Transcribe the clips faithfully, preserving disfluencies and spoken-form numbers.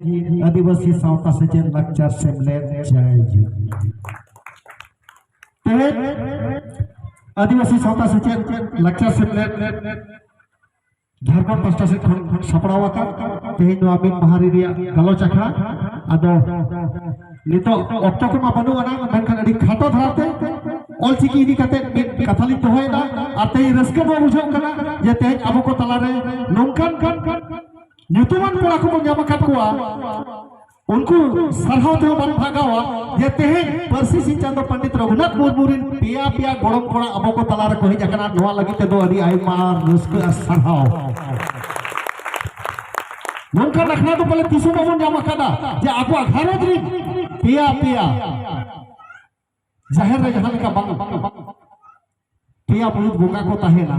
ᱟᱹᱫᱤᱵᱟᱹᱥᱤ ᱥᱟᱶᱛᱟ ᱥᱮᱪᱮᱫ ᱞᱟᱠᱪᱟᱨ ᱥᱮᱢᱞᱮᱫ ᱡᱟᱭ ᱡᱩᱜᱽ᱾ ᱛᱮᱦᱮᱧ ᱟᱹᱫᱤᱵᱟᱹᱥᱤ ᱥᱟᱶᱛᱟ ᱥᱮᱪᱮᱫ ᱞᱟᱠᱪᱟᱨ ᱥᱮᱢᱞᱮᱫ ᱡᱷᱟᱲᱠᱷᱚᱸᱰ ᱯᱟᱥᱴᱟ ᱥᱮᱫ ᱠᱷᱚᱱ ᱥᱟᱯᱲᱟᱣ ᱟᱠᱟᱱ ᱛᱮᱦᱮᱧ ᱱᱚᱣᱟ ᱢᱤᱫ ᱢᱟᱦᱟ ᱨᱮ ᱨᱮᱭᱟᱜ ᱜᱟᱞᱚᱪ ᱟᱠᱷᱲᱟ᱾ ᱟᱫᱚ ᱱᱤᱛᱚᱜ ᱚᱠᱛᱚ ᱠᱚᱢᱟ ᱵᱟᱹᱱᱩᱜ ᱟᱱᱟ, ᱢᱮᱱᱠᱷᱟᱱ ᱟᱹᱰᱤ ᱠᱷᱟᱴᱚ ᱫᱷᱟᱨᱟᱛᱮ ᱚᱞᱪᱤᱠᱤ ᱤᱫᱤ ᱠᱟᱛᱮ ᱢᱤᱫ ᱠᱟᱛᱷᱟ ᱞᱤᱧ ᱫᱚᱦᱚᱭᱮᱫᱟ᱾ ᱟᱨ ᱛᱮᱦᱮᱧ ᱨᱟᱹᱥᱠᱟᱹ ᱱᱚᱣᱟ ᱵᱩᱡᱷᱟᱹᱜ ᱠᱟᱱᱟ ᱡᱮ ᱛᱮᱦᱮᱧ ᱟᱵᱚ ᱠᱚ ᱛᱟᱞᱟᱨᱮ ᱱᱚᱝᱠᱟᱱ ᱧᱩᱛᱩᱢᱟᱱ ᱠᱚᱲᱟ ᱠᱚᱵᱚᱱ ᱧᱟᱢ ᱟᱠᱟᱫ ᱠᱚᱣᱟ᱾ ᱩᱱᱠᱩ ᱥᱟᱨᱦᱟᱣ ᱛᱮᱦᱚᱸ ᱵᱟᱝ ᱵᱷᱟᱜᱟᱣᱟ ᱡᱮ ᱛᱮᱦᱮᱧ ᱯᱟᱹᱨᱥᱤ ᱥᱤᱧ ᱪᱟᱸᱫᱚ ᱯᱚᱱᱰᱤᱛ ᱨᱚᱜᱷᱩᱱᱟᱛᱷ ᱢᱩᱨᱢᱩ ᱨᱤᱱ ᱯᱮᱭᱟ ᱯᱮᱭᱟ ᱜᱚᱲᱚᱢ ᱠᱚᱲᱟ ᱟᱵᱚ ᱠᱚ ᱛᱟᱞᱟ ᱨᱮᱠᱚ ᱦᱮᱡ ᱟᱠᱟᱱᱟ᱾ ᱱᱚᱣᱟ ᱞᱟᱹᱜᱤᱫ ᱛᱮᱫᱚ ᱟᱹᱰᱤ ᱟᱭᱢᱟ ᱨᱟᱹᱥᱠᱟᱹ ᱟᱨ ᱥᱟᱨᱦᱟᱣ᱾ ᱱᱚᱝᱠᱟᱱ ᱟᱠᱷᱲᱟ ᱫᱚ ᱯᱟᱞᱮ ᱛᱤᱥ ᱦᱚᱸ ᱵᱟᱵᱚᱱ ᱧᱟᱢ ᱟᱠᱟᱫᱟ ᱡᱮ ᱟᱵᱚᱣᱟᱜ ᱜᱷᱟᱨᱚᱸᱡᱽ ᱨᱤᱱ ᱯᱮᱭᱟ ᱯᱮᱭᱟ ᱡᱟᱦᱮᱨ ᱨᱮ ᱡᱟᱦᱟᱸ ᱞᱮᱠᱟ ᱵᱟᱝ ᱯᱮᱭᱟ ᱢᱩᱲᱩᱫ ᱵᱚᱸᱜᱟ ᱠᱚ ᱛᱟᱦᱮᱱᱟ,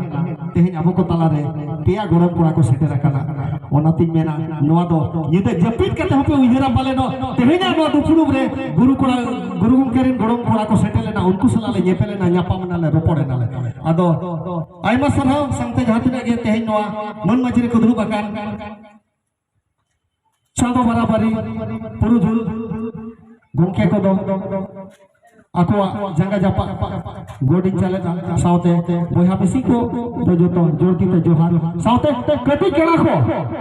ᱛᱮᱦᱮᱧ ᱟᱵᱚ ᱠᱚ ᱛᱟᱞᱟᱨᱮ ᱯᱮᱭᱟ ᱜᱚᱲᱚᱢ ᱠᱚᱲᱟ ᱠᱚ ᱥᱮᱴᱮᱨ ᱟᱠᱟᱱᱟ᱾ ᱚᱱᱟᱛᱤᱧ ᱢᱮᱱᱟ, ᱱᱚᱣᱟ ᱫᱚ ᱧᱤᱫᱟᱹ ᱡᱟᱹᱯᱤᱫ ᱠᱟᱛᱮ ᱦᱚᱸᱯᱮ ᱩᱭᱦᱟᱹᱨᱟ ᱯᱟᱞᱮᱱᱚᱜ, ᱛᱮᱦᱮᱧᱟᱜ ᱱᱚᱣᱟ ᱫᱩᱯᱲᱩᱵ ᱨᱮ ᱜᱩᱨᱩ ᱠᱚᱲᱟ, ᱜᱩᱨᱩ ᱜᱚᱢᱠᱮ ᱨᱮᱱ ᱜᱚᱲᱚᱢ ᱠᱚᱲᱟ ᱠᱚ ᱥᱮᱴᱮᱨ ᱞᱮᱱᱟ, ᱩᱱᱠᱩ ᱥᱟᱞᱟᱜ ᱞᱮ ᱧᱮᱯᱮᱞ ᱮᱱᱟ, ᱧᱟᱯᱟᱢ ᱮᱱᱟ ᱞᱮ, ᱨᱚᱯᱚᱲ ᱮᱱᱟ ᱞᱮ᱾ ᱟᱫᱚ ᱟᱭᱢᱟ ᱥᱟᱨᱦᱟᱣ, ᱥᱟᱶᱛᱮ ᱡᱟᱦᱟᱸ ᱛᱤᱱᱟᱹᱜ ᱜᱮ ᱛᱮᱦᱮᱧ ᱱᱚᱣᱟ ᱢᱟᱹᱱ ᱢᱟᱹᱡᱷᱤ ᱨᱮᱠᱚ ᱫᱩᱲᱩᱵ ᱟᱠᱟᱱ ᱪᱟᱸᱫᱚ ᱵᱟᱨᱟᱵᱟᱨᱤ ᱯᱩᱨᱩᱫᱷᱩᱞ ᱜᱚᱢᱠᱮ ᱠᱚᱫᱚ ᱟᱠᱚᱣᱟᱜ ᱡᱟᱸᱜᱟ ᱡᱟᱯᱟᱜ ᱜᱚᱰ ᱤᱧ ᱪᱟᱞᱮᱫᱟ, ᱥᱟᱶᱛᱮ ᱵᱚᱭᱦᱟ ᱢᱤᱥᱤ ᱠᱚ ᱫᱚ ᱡᱚᱛᱚ ᱡᱳᱨ ᱛᱤ ᱛᱮ ᱡᱚᱦᱟᱨ, ᱥᱟᱶᱛᱮ ᱠᱟᱹᱴᱤᱡ ᱠᱟᱲᱟ ᱠᱚ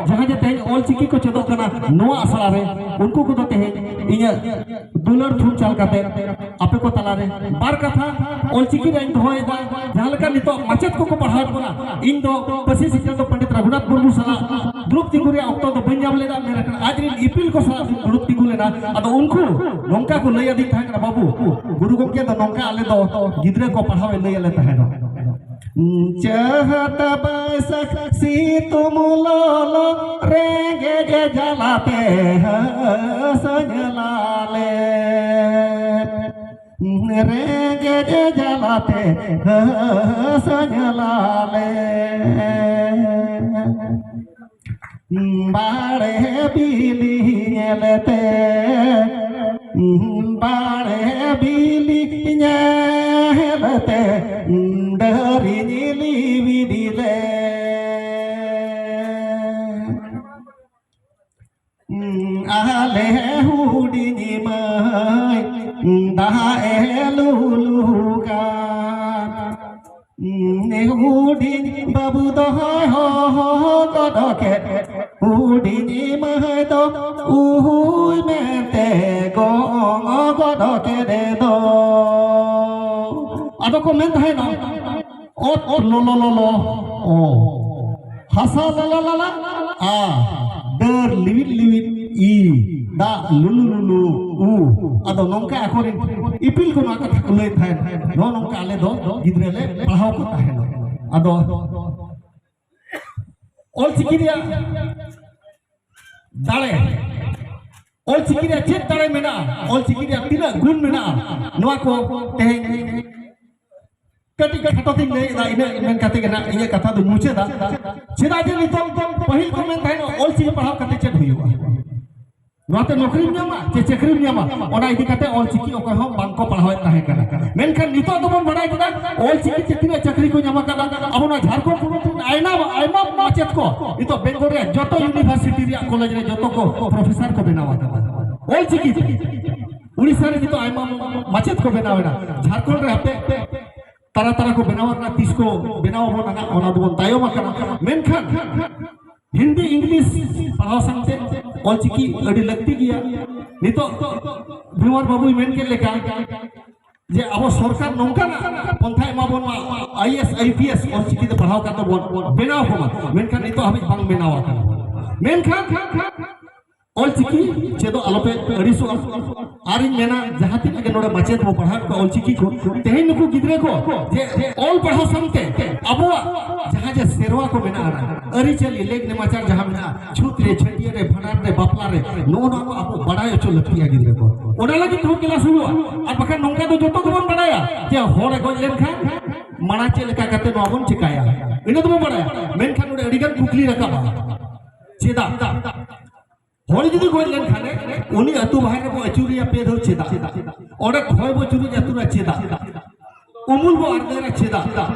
ᱡᱟᱦᱟᱸ ᱡᱮ ᱛᱮᱦᱮᱧ ᱚᱞ ᱪᱤᱠᱤ ᱠᱚ ᱪᱮᱫᱚᱜ ᱠᱟᱱᱟ ᱱᱚᱣᱟ ᱟᱥᱲᱟ ᱨᱮ, ᱩᱱᱠᱩ ᱠᱚᱫᱚ ᱛᱮᱦᱮᱧ ᱤᱧᱟᱹᱜ ᱫᱩᱞᱟᱹᱲ ᱛᱷᱩᱢ ᱪᱟᱞ ᱠᱟᱛᱮ ᱟᱯᱮ ᱠᱚ ᱛᱟᱞᱟᱨᱮ ᱵᱟᱨ ᱠᱟᱛᱷᱟ ᱚᱞ ᱪᱤᱠᱤ ᱨᱮᱧ ᱫᱚᱦᱚᱭᱮᱫᱟ᱾ ᱡᱟᱦᱟᱸ ᱞᱮᱠᱟ ᱱᱤᱛᱚᱜ ᱢᱟᱪᱮᱫ ᱠᱚᱠᱚ ᱯᱟᱲᱦᱟᱣᱮᱫ ᱵᱚᱱᱟ, ᱤᱧ ᱫᱚ ᱯᱟᱹᱨᱥᱤ ᱥᱤᱧ ᱪᱟᱸᱫᱚ ᱯᱚᱱᱰᱤᱛ ᱨᱚᱜᱷᱩᱱᱟᱛᱷ ᱢᱩᱨᱢᱩ ᱥᱟᱞᱟᱜ ᱫᱩᱲᱩᱵ ᱛᱤᱸᱜᱩ ᱨᱮᱭᱟᱜ ᱚᱠᱛᱚ ᱫᱚ ᱵᱟᱹᱧ ᱧᱟᱢ ᱞᱮᱫᱟ, ᱢᱮᱱᱠᱷᱟᱱ ᱟᱡ ᱨᱮᱱ ᱤᱯᱤᱞ ᱠᱚ ᱥᱟᱞᱟᱜ ᱫᱩᱲᱩᱵ ᱛᱤᱸᱜᱩ ᱞᱮᱱᱟ᱾ ᱟᱫᱚ ᱩᱱᱠᱩ ᱱᱚᱝᱠᱟ ᱠᱚ ᱞᱟᱹᱭ ᱟᱹᱫᱤᱧ ᱛᱟᱦᱮᱸ ᱠᱟᱱᱟ, "ᱵᱟᱹᱵᱩ, ᱜᱩᱨᱩ ᱜᱚᱢᱠᱮ ᱫᱚ ᱱᱚᱝᱠᱟ ᱟᱞᱮ ᱫᱚ ᱜᱤᱫᱽᱨᱟᱹ ᱠᱚ ᱯᱟᱲᱦᱟᱣ ᱮ ᱞᱟᱹᱭ ᱟᱞᱮ ᱛᱟᱦᱮᱸᱫ᱾" ᱪᱟᱹᱛ ᱵᱟᱹᱭᱥᱟᱹᱠᱷ ᱥᱤᱛᱩᱝ ᱞᱚᱞᱚ ᱨᱮᱸᱜᱮᱡ ᱡᱟᱞᱟᱛᱮ ᱦᱟᱹᱥᱟᱹᱧ ᱞᱟᱞᱮ, ᱨᱮᱸᱜᱮᱡ ᱡᱟᱞᱟᱛᱮ ᱦᱟᱹᱥᱟᱹᱧ ᱞᱟᱞᱮ᱾ ᱵᱟᱲᱮ ᱵᱤᱞᱤ ᱧᱮᱞᱛᱮ, ᱵᱟᱲᱮ ᱵᱤᱞᱤ ᱧᱮᱞᱛᱮ, ᱰᱟᱹᱨᱤᱧ ᱞᱤᱵᱤᱫ ᱞᱮ᱾ ᱟᱞᱮ ᱦᱩᱰᱤᱧ ᱢᱟᱹᱭ ᱫᱟᱜ ᱮ ᱞᱩᱞᱩ ᱠᱟᱱ᱾ ᱦᱩᱰᱤᱧ ᱵᱟᱹᱵᱩ ᱫᱚᱦᱚᱭ ᱦᱚᱦᱚ ᱜᱚᱫ ᱠᱮᱫ, ᱦᱩᱰᱤᱧ ᱢᱟᱹᱭ ᱫᱚ ᱩᱦᱩᱭ ᱢᱮᱱᱛᱮ ᱜᱚᱝ ᱜᱚᱫ ᱠᱮᱫᱮ ᱫᱚ᱾ ᱟᱫᱚ ᱠᱚ ᱢᱮᱱ ᱛᱟᱦᱮᱱᱟ, ᱚᱛ ᱞᱚᱞᱚ ᱞᱚᱞᱚ, ᱚ᱾ ᱦᱟᱥᱟ ᱞᱟᱞᱟ ᱞᱟᱞᱟ, ᱟ᱾ ᱰᱟᱹᱨ ᱞᱤᱣᱤᱫ ᱞᱤᱣᱤᱫ, ᱤ᱾ ᱫᱟᱜ ᱞᱩᱞᱩ ᱞᱩᱞᱩ, ᱩ᱾ ᱟᱫᱚ ᱱᱚᱝᱠᱟ ᱟᱠᱚᱨᱮᱱ ᱤᱯᱤᱞ ᱠᱚ ᱱᱚᱣᱟ ᱠᱟᱛᱷᱟ ᱠᱚ ᱞᱟᱹᱭ ᱛᱟᱦᱮᱸᱫ᱾ ᱱᱚᱜᱼᱚ ᱱᱚᱝᱠᱟ ᱟᱞᱮ ᱫᱚ ᱜᱤᱫᱽᱨᱟᱹ ᱞᱮ ᱯᱟᱲᱦᱟᱣ ᱠᱚ ᱛᱟᱦᱮᱸᱱᱟ᱾ ᱟᱫᱚ ᱚᱞᱪᱤᱠᱤ ᱨᱮᱭᱟᱜ ᱫᱟᱲᱮ, ᱚᱞᱪᱤᱠᱤ ᱨᱮᱭᱟᱜ ᱪᱮᱫ ᱫᱟᱲᱮ ᱢᱮᱱᱟᱜᱼᱟ, ᱚᱞᱪᱤᱠᱤ ᱨᱮᱭᱟᱜ ᱛᱤᱱᱟᱹᱜ ᱜᱩᱱ ᱢᱮᱱᱟᱜᱼᱟ, ᱱᱚᱣᱟ ᱠᱚ ᱛᱮᱦᱮᱧ ᱠᱟᱹᱴᱤᱡ ᱠᱷᱟᱴᱚ ᱛᱤᱧ ᱞᱟᱹᱭ ᱮᱫᱟ, ᱤᱱᱟᱹᱜ ᱢᱮᱱ ᱠᱟᱛᱮ ᱜᱮ ᱱᱟᱜ ᱤᱧᱟᱹᱜ ᱠᱟᱛᱷᱟ ᱫᱚ ᱢᱩᱪᱟᱹᱫᱟ᱾ ᱪᱮᱫᱟᱜ ᱡᱮ ᱱᱤᱛᱚᱝ ᱯᱟᱹᱦᱤᱞ ᱠᱚ ᱢᱮᱱ ᱛᱟᱦᱮᱱᱟ, ᱚᱞᱪᱤᱠᱤ ᱯᱟᱲᱦᱟᱣ ᱠᱟᱛᱮ ᱪᱮᱫ ᱦᱩᱭᱩᱜᱼᱟ? ᱱᱚᱣᱟᱛᱮ ᱱᱚᱠᱨᱤᱢ ᱧᱟᱢᱟ ᱪᱮ ᱪᱟᱹᱠᱨᱤᱢ ᱧᱟᱢᱟ, ᱚᱱᱟ ᱤᱫᱤ ᱠᱟᱛᱮ ᱚᱞᱪᱤᱠᱤ ᱚᱠᱚᱭ ᱦᱚᱸ ᱵᱟᱝ ᱠᱚ ᱯᱟᱲᱦᱟᱣᱮᱫ ᱛᱟᱦᱮᱸ ᱠᱟᱱᱟ᱾ ᱢᱮᱱᱠᱷᱟᱱ ᱱᱤᱛᱚᱜ ᱫᱚᱵᱚᱱ ᱵᱟᱲᱟᱭ ᱠᱮᱫᱟ, ᱚᱞᱪᱤᱠᱤ ᱛᱮ ᱛᱤᱱᱟᱹᱜ ᱪᱟᱹᱠᱨᱤ ᱠᱚ ᱧᱟᱢ ᱟᱠᱟᱫᱟ᱾ ᱟᱵᱚ ᱱᱚᱣᱟ ᱡᱷᱟᱲᱠᱷᱚᱸᱰ ᱯᱚᱱᱚᱛ ᱨᱮᱱ ᱟᱭᱢᱟ, ᱟᱭᱢᱟ ᱢᱟᱪᱮᱫ ᱠᱚ ᱱᱤᱛᱚᱜ ᱵᱮᱝᱜᱚᱞ ᱨᱮᱭᱟᱜ ᱡᱚᱛᱚ ᱤᱭᱩᱱᱤᱵᱷᱟᱨᱥᱤᱴᱤ ᱨᱮᱭᱟᱜ ᱠᱚᱞᱮᱡᱽ ᱨᱮ ᱡᱚᱛᱚ ᱠᱚ ᱯᱨᱚᱯᱷᱮᱥᱟᱨ ᱠᱚ ᱵᱮᱱᱟᱣ ᱟᱠᱟᱫᱟ ᱚᱞᱪᱤᱠᱤ ᱛᱮ᱾ ᱩᱲᱤᱥᱥᱟ ᱨᱮ ᱱᱤᱛᱚᱜ ᱟᱭᱢᱟ ᱢᱟᱪᱮᱫ ᱠᱚ ᱵᱮᱱᱟᱣ ᱮᱱᱟ, ᱡᱷᱟᱲᱠᱷᱚᱸᱰ ᱨᱮ ᱦᱟᱯᱮ ᱛᱟᱨᱟ ᱛᱟᱨᱟ ᱠᱚ ᱵᱮᱱᱟᱣ ᱟᱠᱟᱱᱟ, ᱛᱤᱥ ᱠᱚ ᱵᱮᱱᱟᱣ ᱟᱵᱚᱱ ᱟᱠᱟᱫ, ᱚᱱᱟ ᱫᱚᱵᱚᱱ ᱛᱟᱭᱚᱢ ᱟᱠᱟᱱᱟ᱾ ᱢᱮᱱᱠᱷᱟᱱ ᱦᱤᱱᱫᱤ, ᱤᱝᱞᱤᱥ ᱯᱟᱲᱦᱟᱣ ᱥᱟᱶᱛᱮ ᱚᱞᱪᱤᱠᱤ ᱟᱹᱰᱤ ᱞᱟᱹᱠᱛᱤ ᱜᱮᱭᱟ᱾ ᱱᱤᱛᱚᱜ ᱵᱷᱤᱢᱟᱨ ᱵᱟᱹᱵᱩᱭ ᱢᱮᱱ ᱠᱮᱫ ᱞᱮᱠᱟ ᱡᱮ ᱟᱵᱚ ᱥᱚᱨᱠᱟᱨ ᱱᱚᱝᱠᱟᱱᱟᱜ ᱯᱚᱱᱛᱷᱟ ᱮᱢᱟ ᱵᱚᱱ ᱢᱟ, I A S, I P S Ol Chiki ᱛᱮ ᱯᱟᱲᱦᱟᱣ ᱠᱟᱛᱮ ᱵᱚᱱ ᱵᱮᱱᱟᱣ ᱠᱚᱢᱟ, ᱢᱮᱱᱠᱷᱟᱱ ᱱᱤᱛᱚᱜ ᱦᱟᱹᱵᱤᱡ ᱵᱟᱝ ᱵᱮᱱᱟᱣ ᱟᱠᱟᱱᱟ᱾ ᱢᱮᱱᱠᱷᱟᱱ ᱚᱞᱪᱤᱠᱤ ᱪᱮᱫᱚᱜ ᱟᱞᱚᱯᱮ ᱟᱹᱲᱤᱥᱚᱜᱼᱟ᱾ ᱟᱨᱤᱧ ᱢᱮᱱᱟ, ᱡᱟᱦᱟᱸ ᱛᱤᱱᱟᱹᱜ ᱜᱮ ᱱᱚᱰᱮ ᱢᱟᱪᱮᱫ ᱵᱚ ᱯᱟᱲᱦᱟᱣᱮᱫ ᱠᱚᱣᱟ ᱚᱞᱪᱤᱠᱤ ᱠᱚ, ᱛᱮᱦᱮᱧ ᱱᱩᱠᱩ ᱜᱤᱫᱽᱨᱟᱹ ᱠᱚ ᱡᱮ ᱚᱞ ᱯᱟᱲᱦᱟᱣ ᱥᱟᱶᱛᱮ ᱟᱵᱚᱣᱟᱜ ᱡᱟᱦᱟᱸ ᱡᱮ ᱥᱮᱨᱣᱟ ᱠᱚ ᱢᱮᱱᱟᱜᱼᱟ, ᱟᱹᱨᱤᱪᱟᱹᱞᱤ, ᱞᱮᱠ ᱱᱮᱢᱟᱪᱟᱨ ᱡᱟᱦᱟᱸ ᱢᱮᱱᱟᱜᱼᱟ, ᱪᱷᱩᱛ ᱨᱮ, ᱪᱷᱟᱹᱴᱭᱟᱹᱨ ᱨᱮ, ᱵᱷᱟᱸᱰᱟᱱ ᱨᱮ, ᱵᱟᱯᱞᱟ ᱨᱮ, ᱱᱚᱜᱼᱚ ᱱᱚᱣᱟ ᱠᱚ ᱟᱵᱚ ᱵᱟᱲᱟᱭ ᱦᱚᱪᱚ ᱞᱟᱹᱠᱛᱤᱭᱟ ᱜᱤᱫᱽᱨᱟᱹ ᱠᱚ᱾ ᱚᱱᱟ ᱞᱟᱹᱜᱤᱫ ᱛᱮᱦᱚᱸ ᱠᱞᱟᱥ ᱦᱩᱭᱩᱜᱼᱟ᱾ ᱟᱨ ᱵᱟᱠᱷᱟᱱ ᱱᱚᱝᱠᱟ ᱫᱚ ᱡᱚᱛᱚ ᱜᱮᱵᱚᱱ ᱵᱟᱲᱟᱭᱟ ᱡᱮ ᱦᱚᱲ ᱮ ᱜᱚᱡ ᱞᱮᱱᱠᱷᱟᱱ ᱢᱟᱲᱟᱝ ᱪᱮᱫ ᱞᱮᱠᱟ ᱠᱟᱛᱮ ᱱᱚᱣᱟ ᱵᱚᱱ ᱪᱮᱠᱟᱭᱟ, ᱤᱱᱟᱹ ᱫᱚᱵᱚᱱ ᱵᱟᱲᱟᱭᱟ᱾ ᱢᱮᱱᱠᱷᱟᱱ ᱱᱚᱰᱮ ᱟᱹᱰᱤᱜᱟᱱ ᱠᱩᱠᱞᱤ ᱨᱟᱠᱟᱵᱼᱟ, ᱪᱮᱫᱟᱜ? ᱦᱚᱲ ᱡᱩᱫᱤ ᱜᱚᱡ ᱞᱮᱱᱠᱷᱟᱱ ᱩᱱᱤ ᱟᱹᱛᱩ ᱵᱟᱦᱮᱨ ᱨᱮᱵᱚ ᱟᱹᱪᱩᱨᱮᱭᱟ ᱯᱮ ᱫᱷᱟᱣ ᱪᱮᱫᱟᱜ? ᱚᱸᱰᱮ ᱠᱷᱚᱭ ᱵᱚ ᱪᱩᱨᱩᱡ ᱟᱹᱛᱩᱨᱟ ᱪᱮᱫᱟᱜ? ᱩᱢᱩᱞ ᱵᱚ ᱟᱨᱫᱮᱨᱟ ᱪᱮᱫᱟᱜ?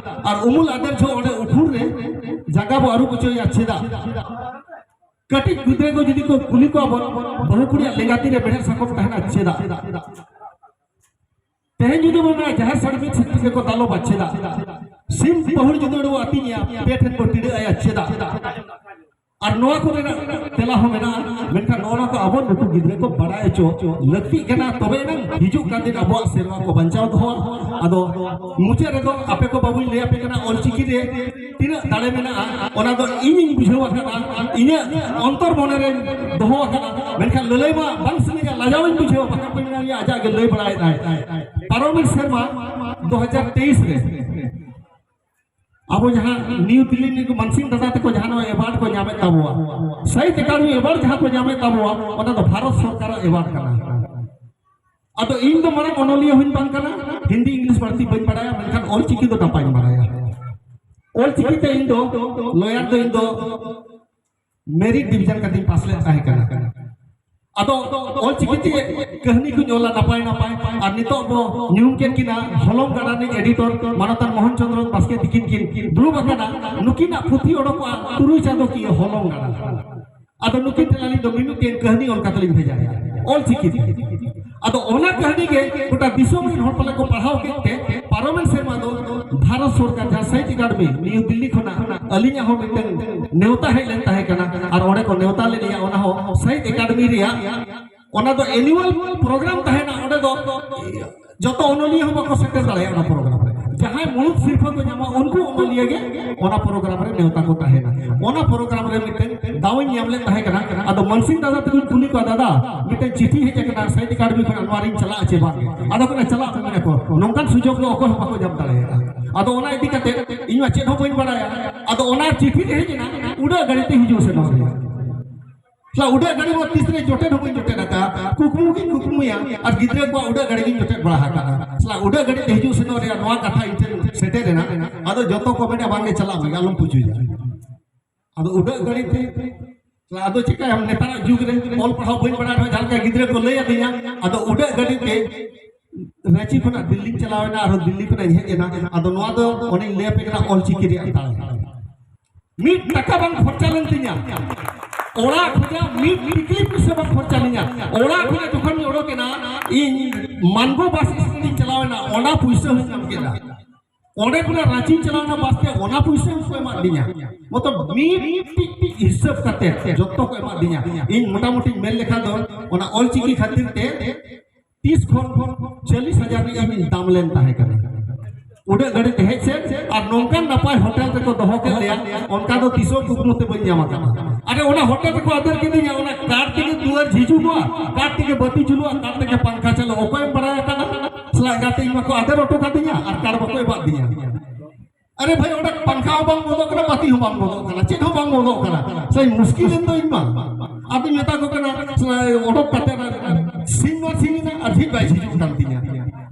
ᱟᱨ ᱩᱢᱩᱞ ᱟᱫᱮᱨ ᱡᱚᱦᱚᱜ ᱚᱸᱰᱮ ᱩᱠᱷᱩᱲ ᱨᱮ ᱡᱟᱸᱜᱟ ᱵᱚ ᱟᱹᱨᱩᱵ ᱚᱪᱚᱭᱟ ᱪᱮᱫᱟᱜ? ᱠᱟᱹᱴᱤᱡ ᱜᱤᱫᱽᱨᱟᱹ ᱠᱚ ᱡᱩᱫᱤ ᱠᱚ ᱠᱩᱞᱤ ᱠᱚᱣᱟ ᱵᱚᱱ, ᱵᱟᱹᱦᱩ ᱠᱩᱲᱤᱭᱟᱜ ᱞᱮᱸᱜᱟ ᱛᱤ ᱨᱮ ᱢᱮᱲᱦᱮᱫ ᱥᱟᱠᱚᱢ ᱛᱟᱦᱮᱱᱟ ᱪᱮᱫᱟᱜ? ᱛᱮᱦᱮᱧ ᱡᱩᱫᱤ ᱵᱚᱱ ᱢᱮᱱᱟ ᱡᱟᱦᱮᱨ ᱥᱟᱹᱲᱤᱢ ᱢᱤᱫ ᱥᱤᱛᱤ ᱜᱮᱠᱚ ᱫᱟᱞᱚᱵᱟ ᱪᱮᱫᱟᱜ? ᱥᱤᱢ ᱯᱟᱹᱦᱩᱲ ᱡᱩᱫᱤ ᱚᱸᱰᱮ ᱵᱚ ᱟᱹᱛᱤᱧᱟ, ᱯᱮ ᱴᱷᱮᱱ ᱵᱚ ᱴᱤᱰᱟᱹᱜ ᱟᱭᱟ ᱪᱮᱫᱟᱜ? ᱟᱨ ᱱᱚᱣᱟ ᱠᱚᱨᱮᱱᱟᱜ ᱛᱮᱞᱟ ᱦᱚᱸ ᱢᱮᱱᱟᱜᱼᱟ, ᱢᱮᱱᱠᱷᱟᱱ ᱱᱚᱜᱼᱚ ᱱᱚᱣᱟ ᱠᱚ ᱟᱵᱚ ᱱᱩᱠᱩ ᱜᱤᱫᱽᱨᱟᱹ ᱠᱚ ᱵᱟᱲᱟᱭ ᱦᱚᱪᱚ ᱞᱟᱹᱠᱛᱤᱜ ᱠᱟᱱᱟ, ᱛᱚᱵᱮ ᱮᱱᱟᱝ ᱦᱤᱡᱩᱜ ᱠᱟᱱ ᱫᱤᱱ ᱟᱵᱚᱣᱟᱜ ᱥᱮᱨᱣᱟ ᱠᱚ ᱵᱟᱧᱪᱟᱣ ᱫᱚᱦᱚ᱾ ᱟᱫᱚ ᱢᱩᱪᱟᱹᱫ ᱨᱮᱫᱚ ᱟᱯᱮ ᱠᱚ ᱵᱟᱵᱩᱧ ᱞᱟᱹᱭ ᱟᱯᱮ ᱠᱟᱱᱟ, ᱚᱞᱪᱤᱠᱤ ᱨᱮ ᱛᱤᱱᱟᱹᱜ ᱫᱟᱲᱮ ᱢᱮᱱᱟᱜᱼᱟ, ᱚᱱᱟ ᱫᱚ ᱤᱧᱤᱧ ᱵᱩᱡᱷᱟᱹᱣ ᱟᱠᱟᱫᱼᱟ, ᱤᱧᱟᱹᱜ ᱚᱱᱛᱚᱨ ᱢᱚᱱᱮ ᱨᱮᱧ ᱫᱚᱦᱚ ᱟᱠᱟᱫᱼᱟ, ᱢᱮᱱᱠᱷᱟᱱ ᱞᱟᱹᱞᱟᱹᱭ ᱢᱟ ᱵᱟᱝ ᱥᱟᱱᱟᱧᱟ, ᱞᱟᱡᱟᱣ ᱤᱧ ᱵᱩᱡᱷᱟᱹᱣᱟ, ᱵᱟᱠᱷᱟᱱ ᱯᱮ ᱢᱮᱱᱟ, "ᱩᱱᱤ ᱟᱡᱟᱜ ᱜᱮ ᱞᱟᱹᱭ ᱵᱟᱲᱟᱭᱮᱫᱟᱭ᱾" ᱯᱟᱨᱚᱢᱮᱱ ᱥᱮᱨᱢᱟ ᱫᱩ ᱦᱟᱡᱟᱨ ᱛᱮᱭᱤᱥ ᱨᱮ ᱟᱵᱚ ᱡᱟᱦᱟᱸ ᱱᱤᱭᱩ ᱫᱤᱞᱞᱤ ᱨᱤᱱᱤᱡ ᱢᱟᱱᱥᱤᱝ ᱫᱟᱫᱟ ᱛᱟᱠᱚ ᱡᱟᱦᱟᱸ ᱱᱚᱣᱟ ᱮᱣᱟᱨᱰ ᱠᱚ ᱧᱟᱢᱮᱫ ᱛᱟᱵᱚᱣᱟ, ᱥᱟᱦᱤᱛ ᱮᱠᱟᱰᱮᱢᱤ ᱮᱣᱟᱨᱰ ᱡᱟᱦᱟᱸ ᱠᱚ ᱧᱟᱢᱮᱫ ᱛᱟᱵᱚᱣᱟ, ᱚᱱᱟ ᱫᱚ ᱵᱷᱟᱨᱚᱛ ᱥᱚᱨᱠᱟᱨᱟᱜ ᱮᱣᱟᱨᱰ ᱠᱟᱱᱟ᱾ ᱟᱫᱚ ᱤᱧ ᱫᱚ ᱢᱟᱨᱟᱝ ᱚᱱᱚᱞᱤᱭᱟᱹ ᱦᱚᱸᱧ ᱵᱟᱝ ᱠᱟᱱᱟ, ᱦᱤᱱᱫᱤ ᱤᱝᱞᱤᱥ ᱵᱟᱹᱲᱛᱤ ᱵᱟᱹᱧ ᱵᱟᱲᱟᱭᱟ, ᱢᱮᱱᱠᱷᱟᱱ ᱚᱞᱪᱤᱠᱤ ᱫᱚ ᱱᱟᱯᱟᱭᱤᱧ ᱵᱟᱲᱟᱭᱟ᱾ ᱚᱞᱪᱤᱠᱤ ᱛᱮ ᱤᱧ ᱫᱚ ᱞᱚᱭᱟᱨ ᱫᱚ ᱤᱧ ᱫᱚ ᱢᱮᱨᱤᱴ ᱰᱤᱵᱤᱡᱚᱱ ᱠᱟᱛᱮᱧ ᱯᱟᱥ ᱞᱮᱫ ᱛᱟᱦᱮᱸ ᱠᱟᱱᱟ᱾ ᱟᱫᱚ ᱚᱞᱪᱤᱠᱤ ᱛᱮ ᱠᱟᱹᱦᱱᱤ ᱠᱚᱧ ᱚᱞᱟ ᱱᱟᱯᱟᱭ ᱱᱟᱯᱟᱭ, ᱟᱨ ᱱᱤᱛᱚᱜ ᱵᱚ ᱧᱩᱢ ᱠᱮᱫ ᱠᱤᱱᱟ ᱦᱚᱞᱚᱝ ᱜᱟᱰᱟ ᱨᱤᱱᱤᱡ ᱮᱰᱤᱴᱚᱨ ᱢᱟᱱᱚᱛᱟᱱ ᱢᱳᱦᱚᱱ ᱪᱚᱸᱫᱽᱨᱚ ᱵᱟᱥᱠᱮ ᱛᱤᱠᱤᱱ ᱠᱤᱱ ᱫᱩᱲᱩᱵ ᱟᱠᱟᱱᱟ, ᱱᱩᱠᱤᱱᱟᱜ ᱯᱩᱛᱷᱤ ᱚᱰᱚᱠᱚᱜᱼᱟ ᱛᱩᱨᱩᱭ ᱪᱟᱸᱫᱚ ᱠᱤᱭᱟᱹ ᱦᱚᱞᱚᱝ ᱜᱟᱰᱟ᱾ ᱟᱫᱚ ᱱᱩᱠᱤᱱ ᱴᱷᱮᱱ ᱟᱹᱞᱤᱧ ᱫᱚ ᱢᱤᱢᱤᱫᱴᱮᱱ ᱠᱟᱹᱦᱱᱤ ᱚᱞ ᱠᱟᱛᱮ ᱞᱤᱧ ᱵᱷᱮᱡᱟ ᱞᱮᱫᱟ ᱚᱞᱪᱤᱠᱤ ᱛᱮ᱾ ᱟᱫᱚ ᱚᱱᱟ ᱠᱟᱹᱦᱱᱤ ᱜᱮ ᱜᱚᱴᱟ ᱫᱤᱥᱚᱢ ᱨᱮᱱ ᱦᱚᱲ ᱯᱟᱞᱮ ᱠᱚ ᱯᱟᱲᱦᱟᱣ ᱠᱮᱫ ᱛᱮ, ᱯᱟᱨᱚᱢᱮᱱ ᱥᱮᱨᱢᱟ ᱫᱚ ᱵᱷᱟᱨᱚᱛ ᱥᱚᱨᱠᱟᱨ ᱡᱟᱦᱟᱸ ᱥᱟᱦᱤᱛ ᱮᱠᱟᱰᱮᱢᱤ ᱱᱤᱭᱩ ᱫᱤᱞᱞᱤ ᱠᱷᱚᱱᱟᱜ ᱟᱹᱞᱤᱧᱟᱜ ᱦᱚᱸ ᱢᱤᱫᱴᱟᱝ ᱱᱮᱣᱛᱟ ᱦᱮᱡ ᱞᱮᱱ ᱛᱟᱦᱮᱸ ᱠᱟᱱᱟ, ᱟᱨ ᱚᱸᱰᱮ ᱠᱚ ᱱᱮᱣᱛᱟ ᱞᱮᱫ ᱞᱤᱧᱟ, ᱚᱱᱟ ᱦᱚᱸ ᱥᱟᱦᱤᱛ ᱮᱠᱟᱰᱮᱢᱤ ᱨᱮᱭᱟᱜ ᱚᱱᱟ ᱫᱚ ᱮᱱᱩᱣᱟᱞ ᱯᱨᱳᱜᱨᱟᱢ ᱛᱟᱦᱮᱱᱟ, ᱚᱸᱰᱮ ᱫᱚ ᱡᱚᱛᱚ ᱚᱱᱚᱞᱤᱭᱟᱹ ᱦᱚᱸ ᱵᱟᱠᱚ ᱥᱮᱴᱮᱨ ᱫᱟᱲᱮᱭᱟᱜᱼᱟ ᱚᱱᱟ ᱯᱨᱳᱜᱨᱟᱢ ᱨᱮ᱾ ᱡᱟᱦᱟᱸᱭ ᱢᱩᱲᱩᱫ ᱥᱤᱨᱯᱷᱟᱹ ᱠᱚ ᱧᱟᱢᱟ ᱩᱱᱠᱩ ᱚᱱᱚᱞᱤᱭᱟᱹ ᱜᱮ ᱚᱱᱟ ᱯᱨᱳᱜᱨᱟᱢ ᱨᱮ ᱱᱮᱣᱛᱟ ᱠᱚ ᱛᱟᱦᱮᱱᱟ᱾ ᱚᱱᱟ ᱯᱨᱳᱜᱨᱟᱢ ᱨᱮ ᱢᱤᱫᱴᱮᱱ ᱫᱟᱣ ᱤᱧ ᱧᱟᱢ ᱞᱮᱫ ᱛᱟᱦᱮᱸ ᱠᱟᱱᱟ᱾ ᱟᱫᱚ ᱢᱟᱱᱥᱤᱝ ᱫᱟᱫᱟ ᱛᱟᱠᱚᱧ ᱠᱩᱞᱤ ᱠᱚᱣᱟ, "ᱫᱟᱫᱟ, ᱢᱤᱫᱴᱮᱱ ᱪᱤᱴᱷᱤ ᱦᱮᱡ ᱟᱠᱟᱱᱟ ᱥᱟᱦᱤᱛ ᱮᱠᱟᱰᱮᱢᱤ ᱠᱷᱚᱱᱟᱜ, ᱱᱚᱣᱟ ᱨᱤᱧ ᱪᱟᱞᱟᱜᱼᱟ ᱪᱮ ᱵᱟᱝ?" ᱟᱫᱚ ᱠᱚ ᱪᱟᱞᱟᱜ ᱢᱮ ᱢᱮᱱᱟ ᱠᱚ, ᱱᱚᱝᱠᱟᱱ ᱥᱩᱡᱳᱜᱽ ᱫᱚ ᱚᱠᱚᱭ ᱦᱚᱸ ᱵᱟᱠᱚ ᱧᱟᱢ ᱫᱟᱲᱮᱭᱟᱜᱼᱟ᱾ ᱟᱫᱚ ᱚᱱᱟ ᱤᱫᱤ ᱠᱟᱛᱮ ᱤᱧ ᱢᱟ ᱪᱮᱫ ᱦᱚᱸ ᱵᱟᱹᱧ ᱵᱟᱲᱟᱭᱟ᱾ ᱟᱫᱚ ᱚᱱᱟ ᱪᱤᱴᱷᱤ ᱜᱮ ᱦᱮᱡ ᱮᱱᱟ ᱩᱰᱟᱹᱜ ᱜᱟᱹᱰᱤ ᱛᱮ ᱦᱤᱡᱩᱜ ᱥᱮᱱᱚᱜ ᱨᱮᱭᱟᱜ᱾ ᱥᱟᱞᱟ ᱩᱰᱟᱹᱜ ᱜᱟᱹᱰᱤ ᱢᱟ ᱛᱤᱥ ᱨᱮ ᱡᱚᱴᱮᱫ ᱦᱚᱸ ᱵᱟᱹᱧ ᱡᱚᱴᱮᱫ ᱟᱠᱟᱫᱼᱟ, ᱠᱩᱠᱢᱩ ᱜᱤᱧ ᱠᱩᱠᱢᱩᱭᱟ ᱟᱨ ᱜᱤᱫᱽᱨᱟᱹ ᱠᱚᱣᱟᱜ ᱩᱰᱟᱹᱜ ᱜᱟᱹᱰᱤ ᱜᱤᱧ ᱡᱚᱴᱮᱫ ᱵᱟᱲᱟ ᱟᱠᱟᱫᱼᱟ᱾ ᱥᱟᱞᱟ ᱩᱰᱟᱹᱜ ᱜᱟᱹᱰᱤ ᱛᱮ ᱦᱤᱡᱩᱜ ᱥᱮᱱᱚᱜ ᱨᱮᱭᱟᱜ ᱱᱚᱣᱟ ᱠᱟᱛᱷᱟ ᱤᱧ ᱴᱷᱮᱱ ᱥᱮᱴᱮᱨ ᱮᱱᱟ᱾ ᱟᱫᱚ ᱡᱚᱛᱚ ᱠᱚ ᱢᱮᱱᱟ, "ᱵᱟᱝ ᱜᱮ, ᱪᱟᱞᱟᱜ ᱢᱮ, ᱟᱞᱚᱢ ᱯᱩᱪᱩᱭᱟ᱾" ᱟᱫᱚ ᱩᱰᱟᱹᱜ ᱜᱟᱹᱰᱤ ᱛᱮ, ᱥᱟᱞᱟ ᱟᱫᱚ ᱪᱤᱠᱟᱹᱭᱟᱢ, ᱱᱮᱛᱟᱨᱟᱜ ᱡᱩᱜᱽ ᱨᱮ ᱚᱞ ᱯᱟᱲᱦᱟᱣ ᱵᱟᱹᱧ ᱵᱟᱲᱟᱭ ᱨᱮᱦᱚᱸ ᱡᱟᱦᱟᱸ ᱞᱮᱠᱟ ᱜᱤᱫᱽᱨᱟᱹ ᱠᱚ ᱞᱟᱹᱭ ᱟᱹᱫᱤᱧᱟ, ᱟᱫᱚ ᱩᱰᱟᱹᱜ ᱜᱟᱹᱰᱤ ᱛᱮ ᱨᱟᱺᱪᱤ ᱠᱷᱚᱱᱟᱜ ᱫᱤᱞᱞᱤᱧ ᱪᱟᱞᱟᱣ ᱮᱱᱟ, ᱟᱨᱦᱚᱸ ᱫᱤᱞᱞᱤ ᱠᱷᱚᱱᱟᱜ ᱤᱧ ᱦᱮᱡ ᱮᱱᱟ᱾ ᱟᱫᱚ ᱱᱚᱣᱟ ᱫᱚ ᱚᱱᱮᱧ ᱞᱟᱹᱭ ᱟᱯᱮ ᱠᱟᱱᱟ, ᱚᱞᱪᱤᱠᱤ ᱨᱮᱭᱟᱜ ᱫᱟᱲᱮ᱾ ᱢᱤᱫ ᱴᱟᱠᱟ ᱵᱟᱝ ᱠᱷᱚᱨᱪᱟ ᱞᱮᱱ ᱛᱤᱧᱟ᱾ ᱚᱲᱟᱜ ᱠᱷᱚᱱᱟᱜ ᱢᱤᱫ ᱴᱤᱠᱞᱤ ᱯᱩᱭᱥᱟᱹ ᱵᱟᱝ ᱠᱷᱚᱨᱪᱟ ᱞᱤᱧᱟ᱾ ᱚᱲᱟᱜ ᱠᱷᱚᱱᱟᱜ ᱡᱚᱠᱷᱚᱱ ᱤᱧ ᱚᱰᱚᱠ ᱮᱱᱟ, ᱤᱧ ᱢᱟᱱᱜᱳ ᱵᱟᱥ ᱥᱴᱮᱥᱚᱱ ᱤᱧ ᱪᱟᱞᱟᱣ ᱮᱱᱟ, ᱚᱱᱟ ᱯᱩᱭᱥᱟᱹ ᱦᱚᱸᱧ ᱧᱟᱢ ᱠᱮᱫᱟ᱾ ᱚᱸᱰᱮ ᱠᱷᱚᱱᱟᱜ ᱨᱟᱸᱪᱤᱧ ᱪᱟᱞᱟᱣ ᱮᱱᱟ ᱵᱟᱥ ᱛᱮ, ᱚᱱᱟ ᱯᱩᱭᱥᱟᱹ ᱦᱚᱸᱠᱚ ᱮᱢᱟᱫ ᱫᱤᱧᱟ᱾ ᱢᱚᱛᱞᱚᱵ ᱢᱤᱫ ᱴᱤᱠ ᱴᱤᱠ ᱦᱤᱥᱟᱹᱵ ᱠᱟᱛᱮ ᱡᱚᱛᱚ ᱠᱚ ᱮᱢᱟᱫ ᱫᱤᱧᱟ᱾ ᱤᱧ ᱢᱚᱴᱟᱢᱩᱴᱤᱧ ᱢᱮᱱ ᱞᱮᱠᱷᱟᱱ ᱫᱚ, ᱚᱱᱟ ᱚᱞᱪᱤᱠᱤ ᱠᱷᱟᱹᱛᱤᱨ ᱛᱮ ᱛᱤᱥ ᱠᱷᱚᱱ ᱪᱚᱞᱞᱤᱥ ᱦᱟᱡᱟᱨ ᱨᱤᱧ ᱫᱟᱢ ᱞᱮᱱ ᱛᱟᱦᱮᱸ ᱠᱟᱱᱟ᱾ ᱩᱰᱟᱹᱜ ᱜᱟᱹᱰᱤ ᱛᱮ ᱦᱮᱡ ᱥᱮᱱ, ᱟᱨ ᱱᱚᱝᱠᱟᱱ ᱱᱟᱯᱟᱭ ᱦᱳᱴᱮᱞ ᱨᱮᱠᱚ ᱫᱚᱦᱚ ᱠᱮᱫ ᱞᱮᱭᱟ, ᱚᱱᱠᱟ ᱫᱚ ᱛᱤᱥ ᱦᱚᱸ ᱠᱩᱠᱢᱩ ᱛᱮ ᱵᱟᱹᱧ ᱧᱟᱢ ᱟᱠᱟᱫᱟ᱾ ᱟᱨ ᱚᱱᱟ ᱦᱳᱴᱮᱞ ᱨᱮᱠᱚ ᱟᱫᱮᱨ ᱠᱤᱫᱤᱧᱟ, ᱚᱱᱟ ᱠᱟᱴ ᱛᱮᱜᱮ ᱫᱩᱣᱟᱹᱨ ᱡᱷᱤᱡᱩᱜᱚᱜᱼᱟ, ᱠᱟᱴ ᱛᱮᱜᱮ ᱵᱟᱹᱛᱤ ᱡᱩᱞᱩᱜᱼᱟ, ᱠᱟᱴ ᱛᱮᱜᱮ ᱯᱟᱝᱠᱷᱟ ᱪᱟᱹᱞᱩᱜᱼᱟ᱾ ᱚᱠᱚᱭᱮᱢ ᱵᱟᱲᱟᱭ ᱟᱠᱟᱫᱟ? ᱥᱟᱞᱟ ᱮᱸᱜᱟᱛᱮ ᱤᱧ ᱢᱟᱠᱚ ᱟᱫᱮᱨ ᱦᱚᱴᱚ ᱠᱟᱫᱤᱧᱟ ᱟᱨ ᱠᱟᱴ ᱵᱟᱠᱚ ᱮᱢᱟᱫ ᱫᱤᱧᱟ᱾ ᱟᱨᱮ ᱵᱷᱟᱭ, ᱚᱸᱰᱮ ᱯᱟᱝᱠᱷᱟ ᱦᱚᱸ ᱵᱟᱝ ᱵᱚᱱᱫᱚᱜ ᱠᱟᱱᱟ, ᱵᱟᱹᱛᱤ ᱦᱚᱸ ᱵᱟᱝ ᱵᱚᱱᱫᱚᱜ ᱠᱟᱱᱟ, ᱪᱮᱫ ᱦᱚᱸ ᱵᱟᱝ ᱵᱚᱱᱫᱚᱜ ᱠᱟᱱᱟ᱾ ᱥᱟᱹᱭ ᱢᱩᱥᱠᱤᱞ ᱮᱱ ᱫᱚ ᱤᱧ ᱢᱟ᱾ ᱟᱫᱚᱧ ᱢᱮᱛᱟ ᱠᱚ ᱠᱟᱱᱟ, ᱥᱟᱹᱭ ᱚᱰᱚᱠ ᱠᱟᱛᱮ ᱥᱤᱧ ᱢᱟ ᱥᱤᱧ ᱮᱱᱟ ᱟᱨ ᱡᱷᱤᱡ ᱵᱟᱭ ᱡᱷᱤᱡᱩᱜ ᱠᱟᱱ ᱛᱤᱧᱟ᱾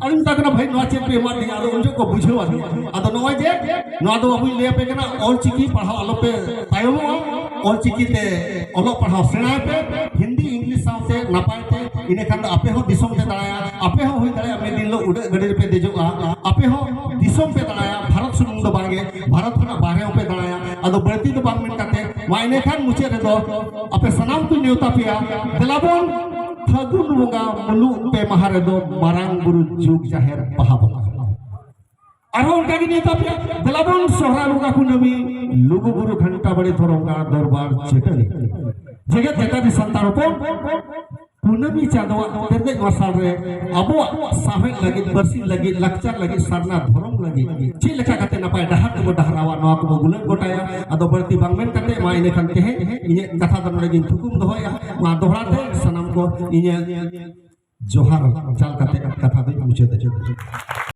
ᱟᱫᱚᱧ ᱢᱮᱛᱟ ᱠᱚ ᱠᱟᱱᱟ, ᱵᱷᱟᱭ, ᱱᱚᱣᱟ ᱪᱮᱫ ᱯᱮ ᱮᱢᱟᱫ ᱞᱤᱧᱟ? ᱟᱫᱚ ᱩᱱ ᱡᱚᱠᱷᱚᱱ ᱠᱚ ᱵᱩᱡᱷᱟᱹᱣ ᱟᱫᱤᱧᱟ᱾ ᱟᱫᱚ ᱱᱚᱜᱼᱚᱭ ᱡᱮ ᱱᱚᱣᱟ ᱫᱚ ᱟᱵᱚᱧ ᱞᱟᱹᱭ ᱟᱯᱮ ᱠᱟᱱᱟ, ᱚᱞ ᱪᱤᱠᱤ ᱯᱟᱲᱦᱟᱣ ᱟᱞᱚᱯᱮ ᱛᱟᱭᱚᱢᱚᱜᱼᱟ, ᱚᱞ ᱪᱤᱠᱤ ᱛᱮ ᱚᱞᱚᱜ ᱯᱟᱲᱦᱟᱣ ᱥᱮᱬᱟᱭ ᱯᱮ, ᱦᱤᱱᱫᱤ ᱤᱝᱞᱤᱥ ᱥᱟᱶᱛᱮ ᱱᱟᱯᱟᱭ ᱛᱮ, ᱤᱱᱟᱹ ᱠᱷᱟᱱ ᱫᱚ ᱟᱯᱮ ᱦᱚᱸ ᱫᱤᱥᱚᱢ ᱯᱮ ᱫᱟᱬᱟᱭᱟ, ᱟᱯᱮ ᱦᱚᱸ ᱦᱩᱭ ᱫᱟᱲᱮᱭᱟᱜᱼᱟ ᱢᱤᱫ ᱫᱤᱱ ᱦᱤᱞᱳᱜ ᱩᱰᱟᱹᱜ ᱜᱟᱹᱰᱤ ᱨᱮᱯᱮ ᱫᱮᱡᱚᱜᱼᱟ, ᱟᱯᱮ ᱦᱚᱸ ᱫᱤᱥᱚᱢ ᱯᱮ ᱫᱟᱬᱟᱭᱟ, ᱵᱷᱟᱨᱚᱛ ᱥᱩᱢᱩᱝ ᱫᱚ ᱵᱟᱝᱜᱮ, ᱵᱷᱟᱨᱚᱛ ᱠᱷᱚᱱᱟᱜ ᱵᱟᱦᱨᱮ ᱦᱚᱸᱯᱮ ᱫᱟᱬᱟᱭᱟ᱾ ᱟᱫᱚ ᱵᱟᱹᱲᱛᱤ ᱫᱚ ᱵᱟᱝ ᱢᱮᱱ ᱠᱟᱛᱮ, ᱢᱟ ᱤᱱᱟᱹ ᱠᱷᱟᱱ ᱢᱩᱪᱟᱹᱫ ᱨᱮᱫᱚ ᱟᱯᱮ ᱥᱟᱱᱟᱢ ᱠᱚᱧ ᱱᱮᱣᱛᱟ ᱯᱮᱭᱟ, ᱫᱮᱞᱟᱵᱚᱱ ᱯᱷᱟᱹᱜᱩᱱ ᱵᱚᱸᱜᱟ ᱢᱩᱞᱩᱜ ᱯᱮ ᱢᱟᱦᱟ ᱨᱮᱫᱚ ᱢᱟᱨᱟᱝ ᱵᱩᱨᱩ ᱡᱩᱜᱽ ᱡᱟᱦᱮᱨ ᱵᱟᱦᱟ ᱵᱚᱸᱜᱟ᱾ ᱟᱨᱦᱚᱸ ᱚᱱᱠᱟ ᱜᱮ ᱱᱮᱣᱛᱟ ᱯᱮᱭᱟ, ᱫᱮᱞᱟᱵᱚᱱ ᱥᱚᱦᱨᱟᱭ ᱵᱚᱸᱜᱟ ᱠᱩᱱᱟᱹᱢᱤ ᱞᱩᱜᱩ ᱵᱩᱨᱩ ᱜᱷᱟᱱᱴᱟ ᱵᱟᱲᱮ ᱫᱷᱚᱨᱚᱢ ᱜᱟᱲ ᱫᱚᱨᱵᱟᱨ ᱪᱟᱹᱴᱟᱹᱱᱤ᱾ ᱡᱮᱜᱮᱛ ᱡᱟᱠᱟᱛᱤ ᱥᱟᱱᱛᱟᱲ ᱦᱚᱯᱚᱱ, ᱠᱩᱱᱟᱹᱢᱤ ᱪᱟᱸᱫᱳᱣᱟᱜ ᱛᱮᱨᱫᱮᱡ ᱢᱟᱨᱥᱟᱞ ᱨᱮ ᱟᱵᱚᱣᱟᱜ ᱥᱟᱶᱦᱮᱫ ᱞᱟᱹᱜᱤᱫ, ᱯᱟᱹᱨᱥᱤ ᱞᱟᱹᱜᱤᱫ, ᱞᱟᱠᱪᱟᱨ ᱞᱟᱹᱜᱤᱫ, ᱥᱟᱨᱱᱟ ᱫᱷᱚᱨᱚᱢ ᱞᱟᱹᱜᱤᱫ ᱪᱮᱫ ᱞᱮᱠᱟ ᱠᱟᱛᱮ ᱱᱟᱯᱟᱭ ᱰᱟᱦᱟᱨ ᱛᱮᱵᱚ ᱰᱟᱦᱨᱟᱣᱟ, ᱱᱚᱣᱟ ᱠᱚᱵᱚ ᱜᱩᱞᱟᱹᱴ ᱜᱚᱴᱟᱭᱟ᱾ ᱟᱫᱚ ᱵᱟᱹᱲᱛᱤ ᱵᱟᱝ ᱢᱮᱱ ᱠᱟᱛᱮ, ᱢᱟ ᱤᱱᱟᱹ ᱠᱷᱟᱱ ᱛᱮᱦᱮᱧ ᱤᱧᱟᱹᱜ ᱠᱟᱛᱷᱟ ᱫᱚ ᱱᱚᱰᱮ ᱜᱤᱧ ᱛᱷᱩᱠᱩᱢ ᱫᱚᱦᱚᱭᱟ᱾ ᱢᱟ ᱫᱚᱦᱲᱟ ᱛᱮ ᱥᱟᱱᱟᱢ ᱠᱚ ᱤᱧᱟᱹᱜ ᱡᱚᱦᱟᱨ ᱪᱟᱞ ᱠᱟᱛᱮ ᱠᱟᱛᱷᱟ ᱫᱚᱧ ᱢᱩᱪᱟᱹᱫ ᱮᱫᱟ᱾